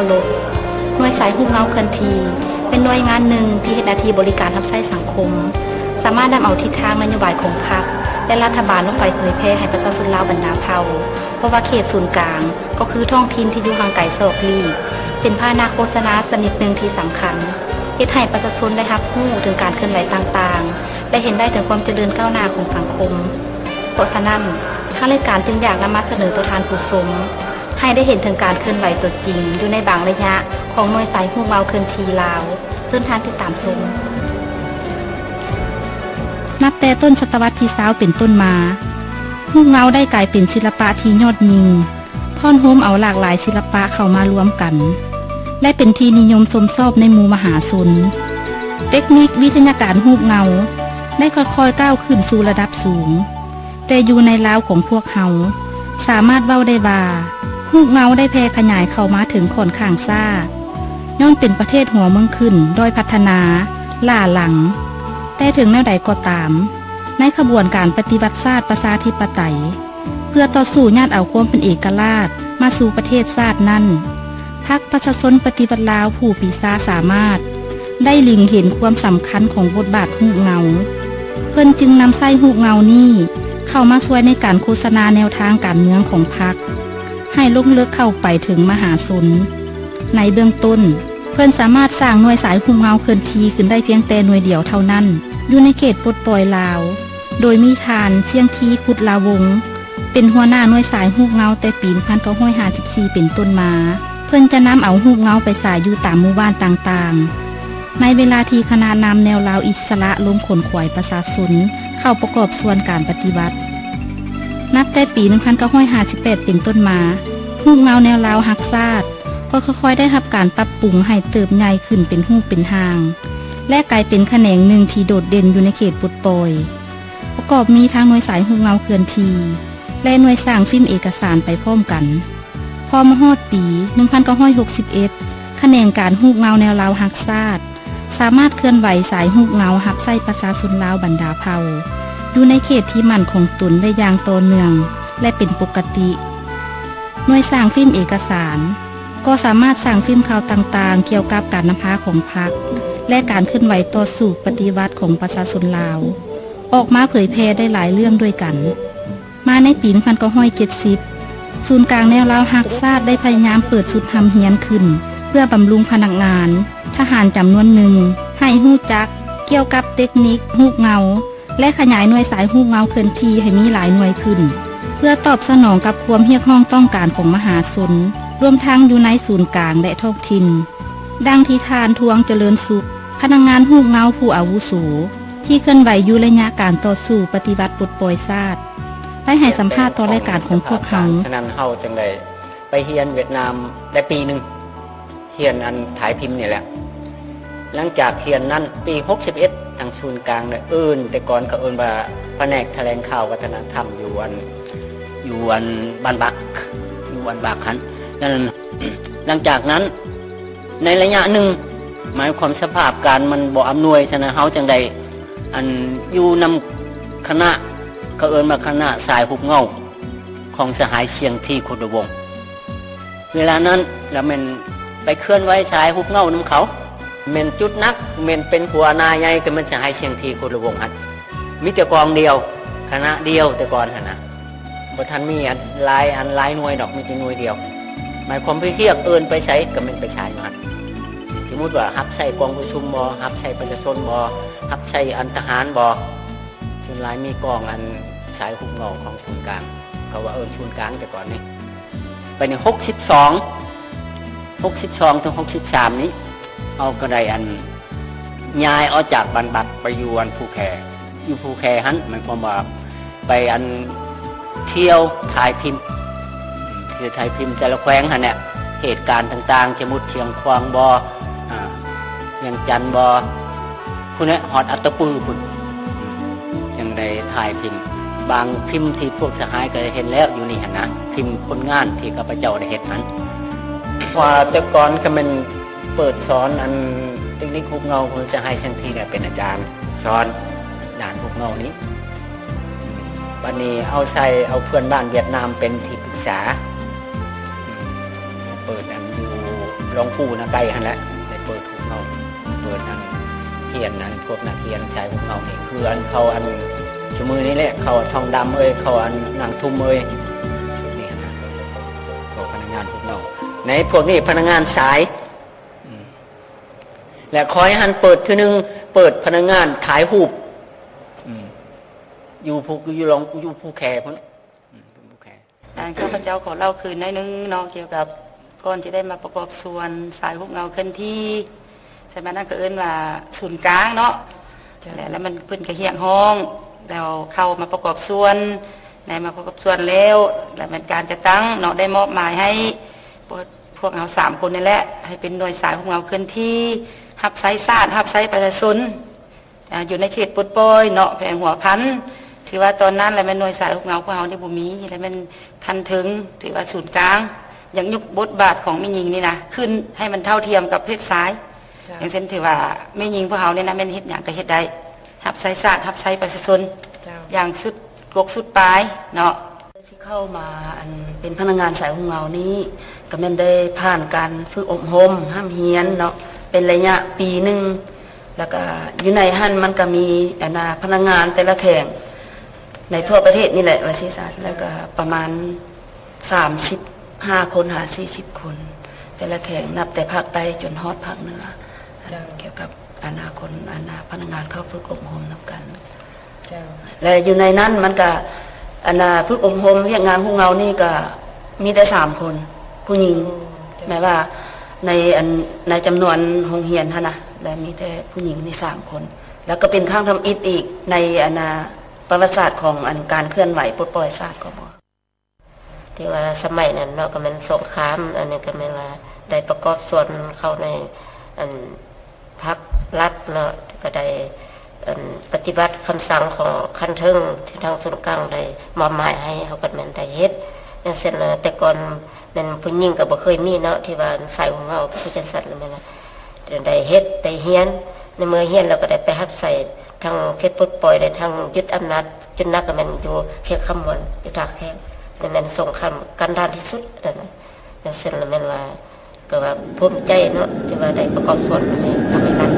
ເຄົາລົບ. ໜ່ວຍສາຍຮູບເງົາເຄື່ອນທີ່ ເປັນໜ່ວຍງານໜຶ່ງທີ່ເຮັດໜ້າທີ່ບໍລິການຮັບໃຊ້ສັງຄົມ, ສາມາດນຳເອົາທິດທາງນະໂຍບາຍຂອງພັກ ແລະ ລັດຖະບານລົງໄປເຜີຍແຜ່ໃຫ້ປະຊາຊົນລາວບັນດາເຜົ່າ, ເພາະວ່າເຂດສູນກາງ ກໍຄືທ້ອງຖິ່ນທີ່ຢູ່ຫ່າງໄກສອກຫຼີກ ເປັນພາຫະນະໂຄສະນາຊະນິດໜຶ່ງທີ່ສຳຄັນ ເຮັດໃຫ້ປະຊາຊົນໄດ້ຮັບຮູ້ເຖິງການເຄື່ອນໄຫວຕ່າງໆ ແລະ ເຫັນໄດ້ເຖິງຄວາມຈະເລີນກ້າວໜ້າຂອງສັງຄົມ. ເພາະສະນັ້ນ, ທາງລາຍການຈຶ່ງຢາກນຳມາສະເໜີຕໍ່ທ່ານຜູ້ຊົມ ໃຫ້ໄດ້ເຫັນເຖິງການເຄື່ອນໄຫວຕົວຈິງຢູ່ໃນບາງໄລຍະຂອງໜ່ວຍສາຍຮູບເງົາເຄື່ອນທີ່ລາວ. ເຊີນທ່ານຕິດຕາມຊົມ. ນັບແຕ່ຕົ້ນສະຕະວັດທີຊາວເປັນຕົ້ນມາ, ຮູບເງົາໄດ້ກາຍເປັນສິລະປະທີ່ຍອດຍິ່ງ, ທ້ອນໂຮມເອົາຫຼາກຫຼາຍສິລະປະເຂົ້າມາລວມກັນ ແລະ ເປັນທີ່ນິຍົມຊົມຊອບໃນໝູ່ມະຫາຊົນ. ເຕັກນິກວິທະຍາການຮູບເງົາໄດ້ຄ່ອຍໆກ້າວຂຶ້ນສູ່ລະດັບສູງ, ແຕ່ຢູ່ໃນລາວຂອງພວກເຮົາ ສາມາດເວົ້າໄດ້ວ່າ ຮູບເງົາໄດ້ແຜ່ຂະຫຍາຍເຂົ້າມາເຖິງຂ້ອນຂ້າງຊ້າ, ຍ້ອນເປັນປະເທດຫົວເມືອງຂຶ້ນ, ດ້ອຍພັດທະນາ, ຫຼ້າຫຼັງ. ແຕ່ເຖິງແນວໃດກໍຕາມ, ໃນຂະບວນການປະຕິວັດຊາດປະຊາທິປະໄຕ, ເພື່ອຕໍ່ສູ້ຍາດເອົາຄວາມເປັນເອກະລາດມາສູ່ປະເທດຊາດນັ້ນ, ພັກປະຊາຊົນປະຕິວັດລາວຜູ້ປີຊາສາມາດ ໄດ້ເລັງເຫັນຄວາມສຳຄັນຂອງບົດບາດຮູບເງົາ. ເພິ່ນຈຶ່ງນຳໃຊ້ຮູບເງົານີ້ເຂົ້າມາຊ່ວຍໃນການໂຄສະນາແນວທາງການເມືອງຂອງພັກ ໃຫ້ລົງເລິກເຂົ້າໄປເຖິງມະຫາຊົນ. ໃນເບື້ອງຕົ້ນ, ເພິ່ນສາມາດສ້າງໜ່ວຍສາຍຮູບເງົາເຄື່ອນທີ່ຂຶ້ນໄດ້ພຽງແຕ່ໜ່ວຍດຽວເທົ່ານັ້ນ ຢູ່ໃນເຂດປົດປ່ອຍລາວ, ໂດຍມີທ່ານ ຊຽງທີ ຄຸດລາວົງ ເປັນຫົວໜ້າໜ່ວຍສາຍຮູບເງົາແຕ່ປີໜຶ່ງພັນເກົ້າຮ້ອຍຫ້າສິບສີ່ເປັນຕົ້ນມາ. ເພິ່ນຈະນຳເອົາຮູບເງົາໄປສາຍຢູ່ຕາມໝູ່ບ້ານຕ່າງໆ ໃນເວລາທີ່ຄະນະນຳແນວລາວອິດສະຫຼະລົງຂົນຂວາຍປະຊາຊົນເຂົ້າປະກອບສ່ວນການປະຕິວັດ. ນັບແຕ່ປີໜຶ່ງພັນເກົ້າຮ້ອຍຫ້າສິບແປດເປັນຕົ້ນມາ, ຮູບເງົາແນວລາວຮັກຊາດ ກໍຄ່ອຍໆໄດ້ຮັບການປັບປຸງໃຫ້ເຕີບໃຫຍ່ຂຶ້ນເປັນຮູບເປັນຮ່າງ ແລະ ກາຍເປັນຂະແໜງໜຶ່ງທີ່ໂດດເດັ່ນຢູ່ໃນເຂດປົດປ່ອຍ. ປະກອບມີທັງໜ່ວຍສາຍຮູບເງົາເຄື່ອນທີ່ ແລະ ໜ່ວຍສ້າງຟິມເອກະສານໄປພ້ອມກັນ. ພໍມາຮອດປີໜຶ່ງພັນເກົ້າຮ້ອຍຫົກສິບເອັດ ຂະແໜງການຮູບເງົາແນວລາວຮັກຊາດ ສາມາດເຄື່ອນໄຫວສາຍຮູບເງົາຮັບໃຊ້ປະຊາຊົນລາວບັນດາເຜົ່າ ຢູ່ໃນເຂດທີ່ໝັ້ນຄົງຕົນໄດ້ຢ່າງຕໍ່ເນື່ອງ ແລະ ເປັນປົກກະຕິ. ໜ່ວຍສ້າງຟິມເອກະສານ ກໍສາມາດສ້າງຟິມຂ່າວຕ່າງໆກ່ຽວກັບການນຳພາຂອງພັກ ແລະ ການເຄື່ອນໄຫວຕໍ່ສູ້ປະຕິວັດຂອງປະຊາຊົນລາວ ອອກມາເຜີຍແຜ່ໄດ້ຫຼາຍເລື່ອງດ້ວຍກັນ. ມາໃນປີໜຶ່ງພັນເກົ້າຮ້ອຍເຈັດສິບ ສູນກາງແນວລາວຮັກຊາດໄດ້ພະຍາຍາມເປີດຊຸດຮ່ຳຮຽນຂຶ້ນ ເພື່ອບຳລຸງພະນັກງານທະຫານຈຳນວນໜຶ່ງໃຫ້ຮູ້ຈັກກ່ຽວກັບເຕັກນິກຮູບເງົາ ແລະ ຂະຫຍາຍໜ່ວຍສາຍຮູບເງົາເຄື່ອນທີ່ໃຫ້ມີຫຼາຍໜ່ວຍຂຶ້ນ ເພື່ອຕອບສະໜອງກັບຄວາມຮຽກຮ້ອງຕ້ອງການຂອງມະຫາຊົນ ລວມທັງຢູ່ໃນສູນກາງ ແລະ ທ້ອງຖິ່ນ. ດັ່ງທີ່ທ່ານ ທວງ ຈະເລີນສຸກ ພະນັກງານຮູບເງົາຜູ້ອາວຸໂສ ທີ່ເຄື່ອນໄຫວຢູ່ໄລຍະການຕໍ່ສູ້ປະຕິວັດປົດປ່ອຍຊາດ ໄດ້ໃຫ້ສຳພາດຕໍ່ລາຍການຂອງພວກເຮົາ. ສະນັ້ນເຮົາຈຶ່ງໄດ້ໄປຮຽນຫວຽດນາມໄດ້ປີໜຶ່ງ, ຮຽນອັນຖ່າຍພິມນີ້ແຫຼະ. ຫຼັງຈາກຮຽນນັ້ນ ປີຫົກສິບເອັດ ທາງສູນກາງໄດ້ເອີ້ນ, ແຕ່ກ່ອນເຂົາເອີ້ນວ່າພະແນກຖະແຫຼງຂ່າວວັດທະນະທຳ ຢູ່ອັນ ຢູ່ອັນບ້ານບັກ, ຢູ່ບ້ານບັກຫັ້ນ. ນັ້ນ ຫຼັງຈາກນັ້ນ ໃນໄລຍະໜຶ່ງ ໝາຍຄວາມສະພາບການມັນບໍ່ອຳນວຍ, ສະນັ້ນເຮົາຈຶ່ງໄດ້ ອັນ ຢູ່ນຳຄະນະ ເຂົາເອີ້ນວ່າຄະນະສາຍຮູບເງົາຂອງສະຫາຍ ຊຽງທີ ຄຸດລະວົງ. ເວລານັ້ນລະແມ່ນໄປເຄື່ອນໄຫວສາຍຮູບເງົານຳເຂົາ, ແມ່ນຈຸດໜັກ ແມ່ນເປັນຫົວໜ້າໃຫຍ່ ກໍແມ່ນສະຫາຍ ຊຽງທີ ຄຸດລະວົງຫັ້ນ. ມີແຕ່ກອງດຽວ ຄະນະດຽວແຕ່ກ່ອນຫັ້ນນະ. ບໍ່ທັນມີອັນຫຼາຍອັນຫຼາຍໜ່ວຍດອກ, ມີແຕ່ໜ່ວຍດຽວ. ໝາຍຄວາມວ່າຮຽກເອີ້ນໄປໃສກໍແມ່ນໄປສາຍຢູ່ຫັ້ນ. ສົມມຸດວ່າຮັບໃຊ້ກອງປະຊຸມບໍ, ຮັບໃຊ້ປະຊາຊົນບໍ, ຮັບໃຊ້ອັນທະຫານບໍ, ສ່ວນຫຼາຍມີກອງອັນສາຍຮູບເງົາຂອງສູນກາງ, ເຂົາວ່າເອີ້ນສູນກາງແຕ່ກ່ອນນີ້. ໄປໃນຫົກສິບສອງ ຫົກສິບສອງເຖິງຫົກສິບສາມນີ້ ເຮົາກໍໄດ້ອັນ ຍ້າຍອອກຈາກບ້ານບັກໄປຢູ່ອັນພູແຄ, ຢູ່ພູແຄຫັ້ນ ໝາຍຄວາມວ່າໄປອັນທ່ຽວຖ່າຍພິມ, ທ່ຽວຖ່າຍພິມແຕ່ລະແຂວງຫັ້ນແຫຼະ, ເຫດການຕ່າງໆ ຈະໝົດຊຽງຂວາງບໍ, ອາ ວຽງຈັນບໍ, ພຸ້ນແຫຼະ ຮອດອັດຕະປືພຸ້ນ, ຈັ່ງໄດ້ຖ່າຍພິມ. ບາງພິມທີ່ພວກສະຫາຍກໍໄດ້ເຫັນແລ້ວຢູ່ນີ້ຫັ້ນນະ, ພິມຜົນງານທີ່ຂ້າພະເຈົ້າໄດ້ເຮັດຫັ້ນ. ວ່າແຕ່ກ່ອນກໍແມ່ນ ເປີດສອນອັນເຕັກນິກຮູບເງົາຂອງສະຫາຍ ຊຽງທີ ແຫຼະ ເປັນອາຈານສອນດ້ານຮູບເງົານີ້. ບັດນີ້ເອົາໃສ່ ເອົາເພື່ອນບ້ານຫວຽດນາມເປັນທີ່ປຶກສາ, ເປີດອັນຢູ່ ຫຼວງປູ່ນາໄກຫັ້ນແຫຼະ ໄດ້ເປີດຮູບເງົາ ເປີດອັນຮຽນນັ້ນ ພວກນັກຮຽນຊາຍຮູບເງົານີ້ ຄືອັນເຂົາອັນຊຸມື້ນີ້ແຫຼະ ເຂົາທອງດຳເອີຍ ເຂົາອັນນາງທຸ່ມເອີຍ ຊຸດນີ້ຫັ້ນນະ ພວກພະນັກງານຮູບເງົາ ໃນພວກນີ້ພະນັກງານສາຍ ອືມ ແລະ ຂ້ອຍຫັ້ນເປີດເທື່ອໜຶ່ງ ເປີດພະນັກງານຖ່າຍຮູບ ອືມ ຢູ່ພູ ຢູ່ລອງ ຢູ່ພູແຄພຸ້ນ ອືມ ເປັນຜູ້ແຂກ. ອັນຂ້າພະເຈົ້າຂໍເລົ່າຄືນໜ້ອຍໜຶ່ງເນາະ ກ່ຽວກັບກ່ອນຈະໄດ້ມາປະກອບສ່ວນສາຍຮູບເງົາເຄື່ອນທີ່ ສະໄໝນັ້ນກໍເອີ້ນວ່າສູນກາງເນາະ. ເຈົ້າ. ແລ້ວ ແລ້ວມັນ ເພິ່ນກໍຮຽກຮ້ອງ ແລ້ວເຂົ້າມາປະກອບສ່ວນ ໄດ້ມາປະກອບສ່ວນແລ້ວ ແລ້ວແມ່ນການຈັດຕັ້ງເນາະ ໄດ້ມອບໝາຍໃຫ້ພວກ ພວກເຮົາສາມຄົນນີ້ແຫຼະ ໃຫ້ເປັນໜ່ວຍສາຍຮູບເງົາເຄື່ອນທີ່ ຮັບໃຊ້ຊາດ ຮັບໃຊ້ປະຊາຊົນ. ອ່າ ຢູ່ໃນເຂດປົດປ່ອຍເນາະ ແຂວງຫົວພັນ ຖືວ່າຕອນນັ້ນລະແມ່ນໜ່ວຍສາຍຮູບເງົາພວກເຮົານີ້ບໍ່ມີ ລະແມ່ນຂັ້ນເທິງ ຖືວ່າສູນກາງ ຢາກຍົກບົດບາດຂອງແມ່ຍິງນີ້ນະ ຂຶ້ນໃຫ້ມັນເທົ່າທຽມກັບເພດຊາຍ. ເຈົ້າ. ຢ່າງເຊັ່ນ ຖືວ່າແມ່ຍິງພວກເຮົານີ້ນະ ແມ່ນເຮັດຫຍັງກໍເຮັດໄດ້ ຮັບໃຊ້ຊາດ ຮັບໃຊ້ປະຊາຊົນ ເຈົ້າ. ຢ່າງສຸດກົກສຸດປາຍເນາະ. ທີ່ເຂົ້າມາ ອັນ ເປັນພະນັກງານສາຍຮູບເງົານີ້ ກໍແມ່ນໄດ້ຜ່ານການຝຶກອົບຮົມຮ່ຳຮຽນເນາະ ເປັນໄລຍະປີໜຶ່ງ ແລ້ວກໍຢູ່ໃນຫັ້ນມັນກໍມີ ອັນນາ ພະນັກງານແຕ່ລະແຂວງໃນທົ່ວປະເທດນີ້ແຫຼະ ວ່າຊີ້ຊະ ແລ້ວກໍປະມານສາມສິບຫ້າຄົນຫາສີ່ສິບຄົນ ແຕ່ລະແຂວງ ນັບແຕ່ພາກໃຕ້ຈົນຮອດພາກເໜືອ. ເຈົ້າ. ກ່ຽວກັບ ອັນນາ ຄົນ ອັນນາ ພະນັກງານເຂົ້າຝຶກອົບຮົມນຳກັນ. ເຈົ້າ. ແລະ ຢູ່ໃນນັ້ນມັນກະ ອັນນາ ຝຶກອົບຮົມວຽກງານຮູບເງົານີ້ກະມີແຕ່ສາມຄົນ ຜູ້ຍິງ. ໂອ້ ເຈົ້າ. ໝາຍວ່າໃນ ອັນ ໃນຈຳນວນໂຮງຮຽນຫັ້ນນະ ແລະ ມີແຕ່ຜູ້ຍິງນີ້ສາມຄົນ ແລ້ວກໍເປັນຄັ້ງທຳອິດອີກໃນ ອັນນາ ປະຫວັດສາດຂອງ ອັນ ການເຄື່ອນໄຫວປົດປ່ອຍຊາດຂອງພວກ ທີ່ວ່າສະໄໝນັ້ນເນາະ ກໍແມ່ນສົງຄາມ ອັນນີ້ກໍແມ່ນວ່າໄດ້ປະກອບສ່ວນເຂົ້າໃນ ອັນ ພັກລັດເນາະ ກໍໄດ້ ອັນ ປະຕິບັດຄຳສັ່ງຂອງຂັ້ນເທິງ ທີ່ທາງສູນກາງໄດ້ມອບໝາຍໃຫ້ ເຮົາກໍແມ່ນໄດ້ເຮັດ. ຢ່າງເຊັ່ນ ແຕ່ກ່ອນແມ່ນຜູ້ຍິງກໍບໍ່ເຄີຍມີເນາະ ທີ່ວ່າສາຍຫົວເງົາຄືຈັ່ງຊັ້ນ ແມ່ນວ່າໄດ້ເຮັດໄດ້ຮຽນ ໃນເມື່ອຮຽນແລ້ວກໍໄດ້ໄປຮັບໃຊ້ ທັງເຂດປົດປ່ອຍ ແລະ ທັງຍຶດອຳນາດ ຈຸດໜັກກໍແມ່ນຢູ່ເຂດຄຳມ່ວນ ຢູ່ທ່າແຂກ ແມ່ນສົງຄາມກັນດານທີ່ສຸດນັ້ນນະ. ຈັ່ງຊັ້ນລະແມ່ນວ່າ ກໍວ່າພູມໃຈເນາະ ທີ່ວ່າໄດ້ປະກອບສ່ວນໃນທຳໃຫ້ກັນ.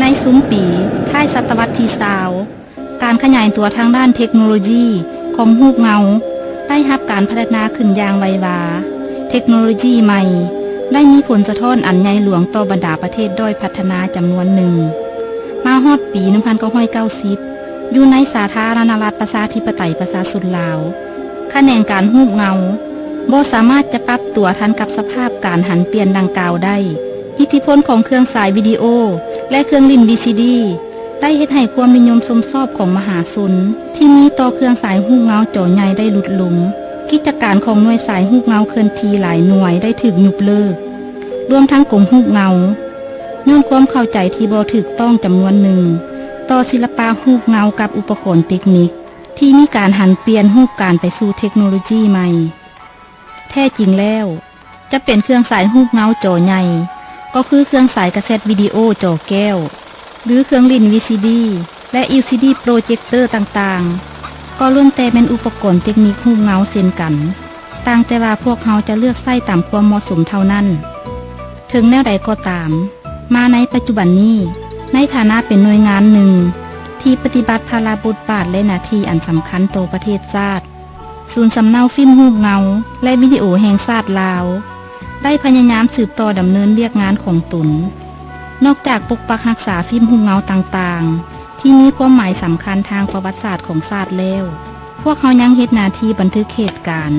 ໃນຊຸມປີທ້າຍສະຕະວັດທີຊາວ ການຂະຫຍາຍຕົວທາງດ້ານເທັກໂນໂລຢີຂອງຮູບເງົາໄດ້ຮັບການພັດທະນາຂຶ້ນຢ່າງໄວວາ. ເທັກໂນໂລຢີໃໝ່ໄດ້ມີຜົນສະທ້ອນອັນໃຫຍ່ຫຼວງຕໍ່ບັນດາປະເທດດ້ອຍພັດທະນາຈຳນວນໜຶ່ງ. ມາຮອດປີໜຶ່ງພັນເກົ້າຮ້ອຍເກົ້າສິບ ຢູ່ໃນສາທາລະນະລັດປະຊາທິປະໄຕປະຊາຊົນລາວ, ຂະແໜງການຮູບເງົາບໍ່ສາມາດຈະປັບຕົວທັນກັບສະພາບການຫັນປ່ຽນດັ່ງກ່າວໄດ້. ອິດທິພົນຂອງເຄື່ອງສາຍວິດີໂອ ແລະ ເຄື່ອງຫຼິ້ນວີຊີດີ ໄດ້ເຮັດໃຫ້ຄວາມນິຍົມຊົມຊອບຂອງມະຫາຊົນທີ່ມີຕໍ່ເຄື່ອງສາຍຮູບເງົາຈໍໃຫຍ່ໄດ້ຫຼຸດລົງ. ກິດຈະການຂອງໜ່ວຍສາຍຮູບເງົາເຄື່ອນທີ່ຫຼາຍໜ່ວຍໄດ້ຖືກຍຸບເລີກ, ລວມທັງກົມຮູບເງົາ, ຍ້ອນຄວາມເຂົ້າໃຈທີ່ບໍ່ຖືກຕ້ອງຈຳນວນໜຶ່ງຕໍ່ສິລະປະຮູບເງົາກັບອຸປະກອນເຕັກນິກ ທີ່ມີການຫັນປ່ຽນຮູບການໄປສູ່ເທັກໂນໂລຢີໃໝ່. ແທ້ຈິງແລ້ວ, ຈະເປັນເຄື່ອງສາຍຮູບເງົາຈໍໃຫຍ່, ກໍຄືເຄື່ອງສາຍກາເຊັດວິດີໂອຈໍແກ້ວ, ຫຼື ເຄື່ອງຫຼິ້ນວີຊີດີ ແລະ ແອລຊີດີໂປຣເຈັກເຕີຕ່າງໆ, ກໍລ້ວນແຕ່ແມ່ນອຸປະກອນເຕັກນິກຮູບເງົາເຊັ່ນກັນ, ຕ່າງແຕ່ວ່າພວກເຮົາຈະເລືອກໃຊ້ຕາມຄວາມເໝາະສົມເທົ່ານັ້ນ. ເຖິງແນວໃດກໍຕາມ, ມາໃນປັດຈຸບັນນີ້, ໃນຖານະເປັນໜ່ວຍງານໜຶ່ງທີ່ປະຕິບັດພາລະບົດບາດ ແລະ ໜ້າທີ່ອັນສຳຄັນຕໍ່ປະເທດຊາດ, ສູນສຳເນົາຟິມຮູບເງົາ ແລະ ວິດີໂອແຫ່ງຊາດລາວ ໄດ້ພະຍາຍາມສືບຕໍ່ດຳເນີນວຽກງານຂອງຕົນ. ນອກຈາກປົກປັກຮັກສາຟິມຮູບເງົາຕ່າງໆ ທີ່ມີຄວາມໝາຍສຳຄັນທາງປະຫວັດສາດຂອງຊາດແລ້ວ, ພວກເຮົາຍັງເຮັດໜ້າທີ່ບັນທຶກເຫດການ,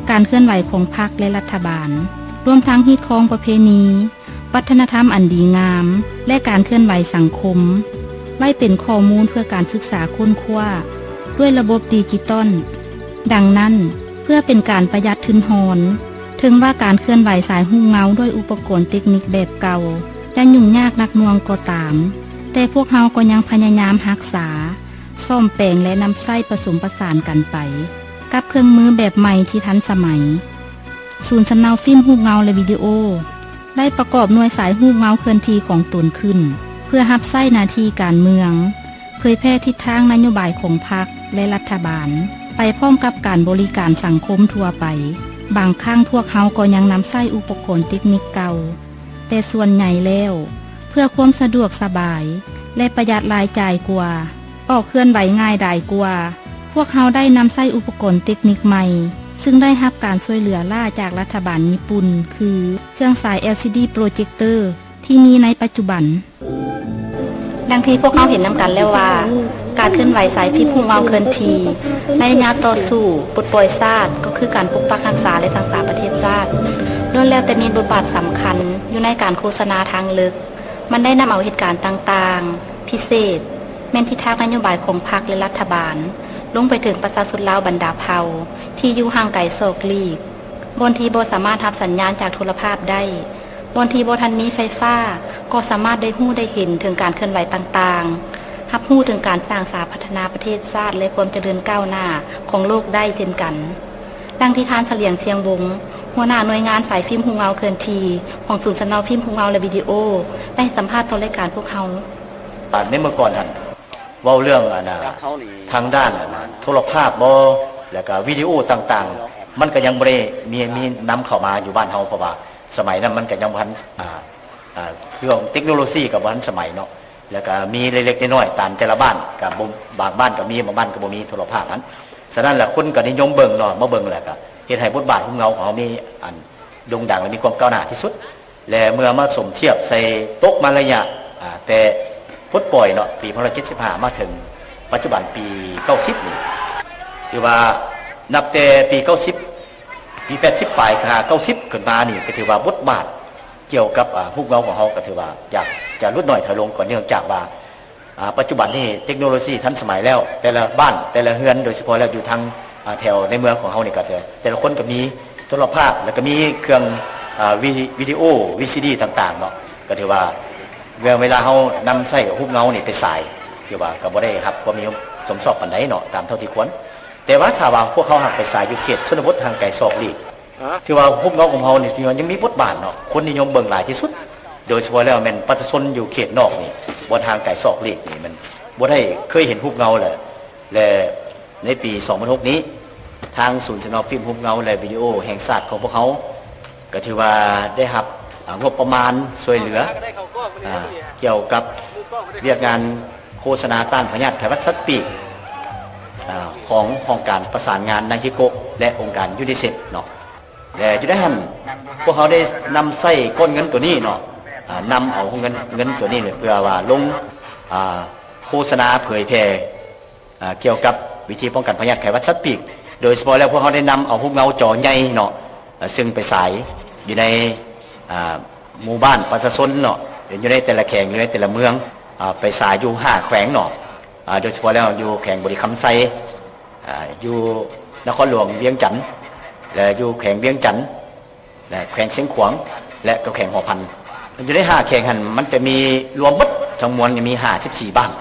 ການເຄື່ອນໄຫວຂອງພັກ ແລະ ລັດຖະບານ, ລວມທັງຮີດຄອງປະເພນີ, ວັດທະນະທຳອັນດີງາມ ແລະ ການເຄື່ອນໄຫວສັງຄົມ ໄວ້ເປັນຂໍ້ມູນເພື່ອການສຶກສາຄົ້ນຄວ້າດ້ວຍລະບົບດິຈິຕອນ. ດັ່ງນັ້ນ, ເພື່ອເປັນການປະຢັດທຶນຮອນ, ເຖິງວ່າການເຄື່ອນໄຫວສາຍຮູບເງົາດ້ວຍອຸປະກອນເຕັກນິກແບບເກົ່າຈະຫຍຸ້ງຍາກໜັກໜ່ວງກໍຕາມ, ແຕ່ພວກເຮົາກໍຍັງພະຍາຍາມຮັກສາ, ສ້ອມແປງ ແລະ ນຳໃຊ້ປະສົມປະສານກັນໄປກັບເຄື່ອງມືແບບໃໝ່ທີ່ທັນສະໄໝ. ສູນສຳເນົາຟິມຮູບເງົາ ແລະ ວິດີໂອ ໄດ້ປະກອບໜ່ວຍສາຍຮູບເງົາເຄື່ອນທີ່ຂອງຕົນຂຶ້ນ ເພື່ອຮັບໃຊ້ໜ້າທີ່ການເມືອງ, ເຜີຍແຜ່ທິດທາງນະໂຍບາຍຂອງພັກ ແລະ ລັດຖະບານ, ໄປພ້ອມກັບການບໍລິການສັງຄົມທົ່ວໄປ. ບາງຄັ້ງພວກເຮົາກໍຍັງນຳໃຊ້ອຸປະກອນເຕັກນິກເກົ່າ, ແຕ່ສ່ວນໃຫຍ່ແລ້ວ ເພື່ອຄວາມສະດວກສະບາຍ ແລະ ປະຢັດລາຍຈ່າຍກວ່າ, ອອກເຄື່ອນໄຫວງ່າຍດາຍກວ່າ. ພວກເຮົາໄດ້ນຳໃຊ້ອຸປະກອນເຕັກນິກໃໝ່ ຊຶ່ງໄດ້ຮັບການຊ່ວຍເຫຼືອລ້າຈາກລັດຖະບານຍີ່ປຸ່ນ ຄື ເຄື່ອງສາຍ ແອລຊີດີ ໂປຣເຈັກເຕີ ທີ່ມີໃນປັດຈຸບັນ. ດັ່ງທີ່ພວກເຮົາເຫັນນຳກັນແລ້ວວ່າ ການເຄື່ອນໄຫວສາຍຟິມຮູບເງົາເຄື່ອນທີ່ ໃນໄລຍະຕໍ່ສູ້ປົດປ່ອຍຊາດ ກໍຄືການປົກປັກຮັກສາ ແລະ ສ້າງສາປະເທດຊາດ ລ້ວນແລ້ວແຕ່ມີບົດບາດສຳຄັນຢູ່ໃນການໂຄສະນາທາງເລິກ. ມັນໄດ້ນຳເອົາເຫດການຕ່າງໆ, ພິເສດແມ່ນທິດທາງນະໂຍບາຍຂອງພັກ ແລະ ລັດຖະບານ, ລົງໄປເຖິງປະຊາຊົນລາວບັນດາເຜົ່າທີ່ຢູ່ຫ່າງໄກສອກຫຼີກ, ບ່ອນທີ່ບໍ່ສາມາດຮັບສັນຍານຈາກໂທລະພາບໄດ້, ບ່ອນທີ່ບໍ່ທັນມີໄຟຟ້າ ກໍສາມາດໄດ້ຮູ້ໄດ້ເຫັນເຖິງການເຄື່ອນໄຫວຕ່າງໆ, ຮັບຮູ້ເຖິງການສ້າງສາພັດທະນາປະເທດຊາດ ແລະ ຄວາມຈະເລີນກ້າວໜ້າຂອງໂລກໄດ້ເຊັ່ນກັນ. ດັ່ງທີ່ທ່ານ ສະຫຼຽງ ຊຽງວົງ, ຫົວໜ້າໜ່ວຍງານສາຍຟິມຮູບເງົາເຄື່ອນທີ່ຂອງສູນສຳເນົາຟິມຮູບເງົາ ແລະ ວິດີໂອ ໄດ້ໃຫ້ສຳພາດຕໍ່ລາຍການພວກເຮົາ. ໃນເມື່ອກ່ອນຫັ້ນ ເວົ້າເລື່ອງອັນນ່າ ທາງດ້ານອັນນ່າ ໂທລະພາບບໍ ແລ້ວກະວິດີໂອຕ່າງໆ ມັນກະຍັງບໍ່ໄດ້ມີ ມີນຳເຂົ້າມາຢູ່ບ້ານເຮົາ ເພາະວ່າສະໄໝນັ້ນມັນກະຍັງບໍ່ທັນ ອ່າ ອ່າ ເຄື່ອງເຕັກໂນໂລຊີກະບໍ່ທັນສະໄໝເນາະ. ແລ້ວກະມີເລັກໆນ້ອຍໆ ຕາມແຕ່ລະບ້ານ ກະບໍ່ ບາງບ້ານກະມີ ບາງບ້ານກະບໍ່ມີໂທລະພາບຫັ້ນ. ສະນັ້ນລະຄົນກະນິຍົມເບິ່ງເນາະ, ມາເບິ່ງແລ້ວກະເຮັດໃຫ້ບົດບາດຮູບເງົາຂອງເຮົາມີອັນໂດ່ງດັງ ແລະ ມີຄວາມກ້າວໜ້າທີ່ສຸດ. ແລະ ເມື່ອມາສົມທຽບໃສ່ຕົກມາໄລຍະ ອ່າ ແຕ່ປົດປ່ອຍເນາະ ປີພັນເກົ້າຮ້ອຍເຈັດສິບຫ້າ ມາເຖິງປັດຈຸບັນປີເກົ້າສິບນີ້ ຖືວ່ານັບແຕ່ປີເກົ້າສິບ ປີແປດສິບປາຍຫາເກົ້າສິບຂຶ້ນມານີ້ ກະຖືວ່າບົດບາດກ່ຽວກັບ ອ່າ ຮູບເງົາຂອງເຮົາກະຖືວ່າຈະ ຈະຫຼຸດໜ້ອຍຖອຍລົງ ກໍເນື່ອງຈາກວ່າ ອ່າ ປັດຈຸບັນນີ້ເຕັກໂນໂລຊີທັນສະໄໝແລ້ວ, ແຕ່ລະບ້ານແຕ່ລະເຮືອນ ໂດຍສະເພາະແລ້ວຢູ່ທາງ ອ່າ ແຖວໃນເມືອງຂອງເຮົານີ້ກະແຕ່ ແຕ່ລະຄົນກະມີໂທລະພາບ ແລ້ວກະມີເຄື່ອງ ອ່າ ວິ ວິດີໂອ ວີຊີດີ ຕ່າງໆເນາະ. ກະຖືວ່າເວລາ ເວລາເຮົານຳໃຊ້ຮູບເງົານີ້ໄປສາຍ ຖືວ່າກະບໍ່ໄດ້ຮັບຄວາມນິຍົມຊົມຊອບປານໃດເນາະ ຕາມເທົ່າທີ່ຄວນ. ແຕ່ວ່າຖ້າວ່າພວກເຮົາຫາກໄປສາຍຢູ່ເຂດຊົນນະບົດຫ່າງໄກສອກຫຼີກ ຖືວ່າຮູບເງົາຂອງເຮົານີ້ຖືວ່າຍັງມີບົດບາດເນາະ, ຄົນນິຍົມເບິ່ງຫຼາຍທີ່ສຸດ ໂດຍສະເພາະແລ້ວແມ່ນປະຊາຊົນຢູ່ເຂດນອກນີ້ ບ່ອນຫ່າງໄກສອກຫຼີກນີ້ ມັນບໍ່ໄດ້ເຄີຍເຫັນຮູບເງົາແຫຼະ. ແລະ ໃນປີສອງພັນຫົກນີ້ ທາງສູນສຳເນົາຟິມຮູບເງົາ ແລະ ວິດີໂອແຫ່ງຊາດຂອງພວກເຮົາ ກະຖືວ່າໄດ້ຮັບ ອ່າ ງົບປະມານຊ່ວຍເຫຼືອ ອ່າ ກ່ຽວກັບວຽກງານໂຄສະນາຕ້ານພະຍາດໄຂ້ຫວັດສັດປີກ ອ່າ ຂອງຫ້ອງການປະສານງານນາຍເຮໂກະ ແລະ ອົງການຢູນິເຊັບເນາະ. ແລະ ຢູ່ໃນຫັ້ນ ພວກເຮົາໄດ້ນຳໃຊ້ກ້ອນເງິນໂຕນີ້ເນາະ ອ່າ ນຳເອົາເງິນ ເງິນໂຕນີ້ເພື່ອວ່າລົງ ອ່າ ໂຄສະນາເຜີຍແຜ່ ອ່າ ກ່ຽວກັບວິທີປ້ອງກັນພະຍາດໄຂ້ຫວັດສັດປີກ ໂດຍສະເພາະແລ້ວພວກເຮົາໄດ້ນຳເອົາຮູບເງົາຈໍໃຫຍ່ເນາະ ເຊິ່ງໄປສາຍຢູ່ໃນ ອ່າ ໝູ່ບ້ານປະຊາຊົນເນາະ ຢູ່ໃນແຕ່ລະແຂວງ ຢູ່ໃນແຕ່ລະເມືອງ ອ່າ ໄປສາຍຢູ່ຫ້າແຂວງເນາະ ອ່າ ໂດຍສະເພາະແລ້ວຢູ່ແຂວງບໍລິຄຳໄຊ ອ່າ ຢູ່ນະຄອນຫຼວງວຽງຈັນ ແລະ ຢູ່ແຂວງວຽງຈັນ ແລະ ແຂວງຊຽງຂວາງ ແລະ ກໍແຂວງຫົວພັນ. ຢູ່ໃນຫ້າແຂວງຫັ້ນ ມັນຈະມີລວມເບິດທັງມວນມີຫ້າສິບສີ່ບ້ານ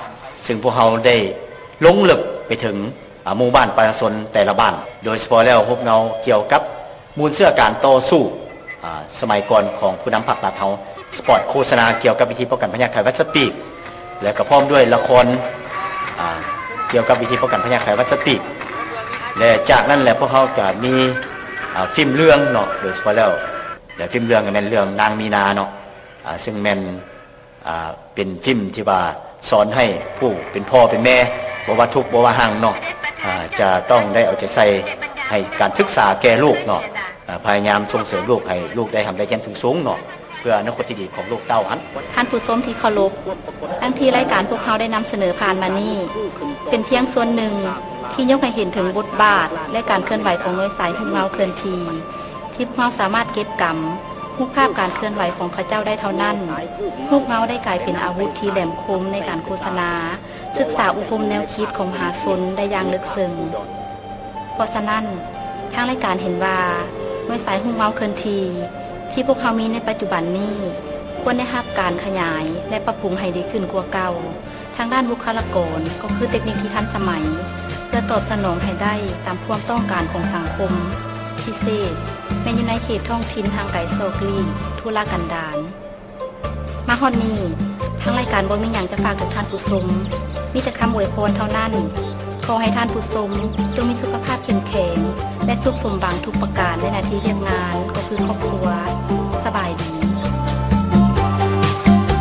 ຊຶ່ງພວກເຮົາໄດ້ລົງເລິກໄປເຖິງ ອ່າ ໝູ່ບ້ານປະຊາຊົນແຕ່ລະບ້ານ ໂດຍສະເພາະແລ້ວຮູບເງົາກ່ຽວກັບມູນເຊື້ອການຕໍ່ສູ້ ອ່າ ສະໄໝກ່ອນຂອງຜູ້ນຳພັກລັດເຮົາ ສະປອດໂຄສະນາກ່ຽວກັບວິທີປ້ອງກັນພະຍາດໄຂ້ຫວັດສັດປີກ ແລະ ກໍພ້ອມດ້ວຍລະຄອນ ອ່າ ກ່ຽວກັບວິທີປ້ອງກັນພະຍາດໄຂ້ຫວັດສັດປີກ ແລະ ຈາກນັ້ນແຫຼະ ພວກເຮົາຈະມີ ອ່າ ຟິມເລື່ອງເນາະ ໂດຍສະເພາະແລ້ວ ແລະ ຟິມເລື່ອງກໍແມ່ນເລື່ອງນາງມີນາເນາະ ອ່າ ຊຶ່ງແມ່ນ ອ່າ ເປັນຟິມທີ່ວ່າສອນໃຫ້ຜູ້ເປັນພໍ່ເປັນແມ່ ບໍ່ວ່າທຸກບໍ່ວ່າຮັ່ງເນາະ ອ່າ ຈະຕ້ອງໄດ້ເອົາໃຈໃສ່ໃຫ້ການສຶກສາແກ່ລູກເນາະ ອ່າ ພະຍາຍາມສົ່ງເສີມລູກໃຫ້ລູກໄດ້ຮ່ຳໄດ້ຮຽນສູງໆເນາະ ເພື່ອອະນາຄົດທີ່ດີຂອງລູກເຕົ້າຫັ້ນ. ທ່ານຜູ້ຊົມທີ່ເຄົາລົບ, ດັ່ງທີ່ລາຍການພວກເຮົາໄດ້ນຳສະເໜີຜ່ານມານີ້ ເປັນພຽງສ່ວນໜຶ່ງທີ່ຍົກໃຫ້ເຫັນເຖິງບົດບາດ ແລະ ການເຄື່ອນໄຫວຂອງໜ່ວຍສາຍຮູບເງົາເຄື່ອນທີ່ ທີ່ພວກເຮົາສາມາດເກັບກຳຮູບພາບການເຄື່ອນໄຫວຂອງເຂົາເຈົ້າໄດ້ເທົ່ານັ້ນ. ຮູບເງົາໄດ້ກາຍເປັນອາວຸດທີ່ແຫຼມຄົມໃນການໂຄສະນາ, ສຶກສາອົບຮົມແນວຄິດຂອງມະຫາຊົນໄດ້ຢ່າງເລິກເຊິ່ງ. ເພາະສະນັ້ນ, ທາງລາຍການເຫັນວ່າ ໜ່ວຍສາຍຮູ້ເມົາເຄື່ອນທີ່ ທີ່ພວກເຮົາມີໃນປັດຈຸບັນນີ້ ຄວນໄດ້ຮັບການຂະຫຍາຍ ແລະ ປັບປຸງໃຫ້ດີຂຶ້ນກວ່າເກົ່າ ທາງດ້ານບຸກຄະລາກອນ ກໍຄືເຕັກນິກທີ່ທັນສະໄໝ ເພື່ອຕອບສະໜອງໃຫ້ໄດ້ຕາມຄວາມຕ້ອງການຂອງສັງຄົມ, ພິເສດແມ່ນຢູ່ໃນເຂດທ້ອງຖິ່ນຫ່າງໄກສອກຫຼີກ, ທຸລະກັນດານ. ມາຮອດນີ້, ທາງລາຍການບໍ່ມີຫຍັງຈະຝາກເຖິງທ່ານຜູ້ຊົມ, ມີແຕ່ຄຳອວຍພອນເທົ່ານັ້ນ. ຂໍໃຫ້ທ່ານຜູ້ຊົມຈົ່ງມີສຸຂະພາບເຂັ້ມແຂງ ແລະ ສຸກສົມຫວັງທຸກປະການໃນໜ້າທີ່ວຽກງານ ກໍຄືຄອບຄົວ. ສະບາຍດີ.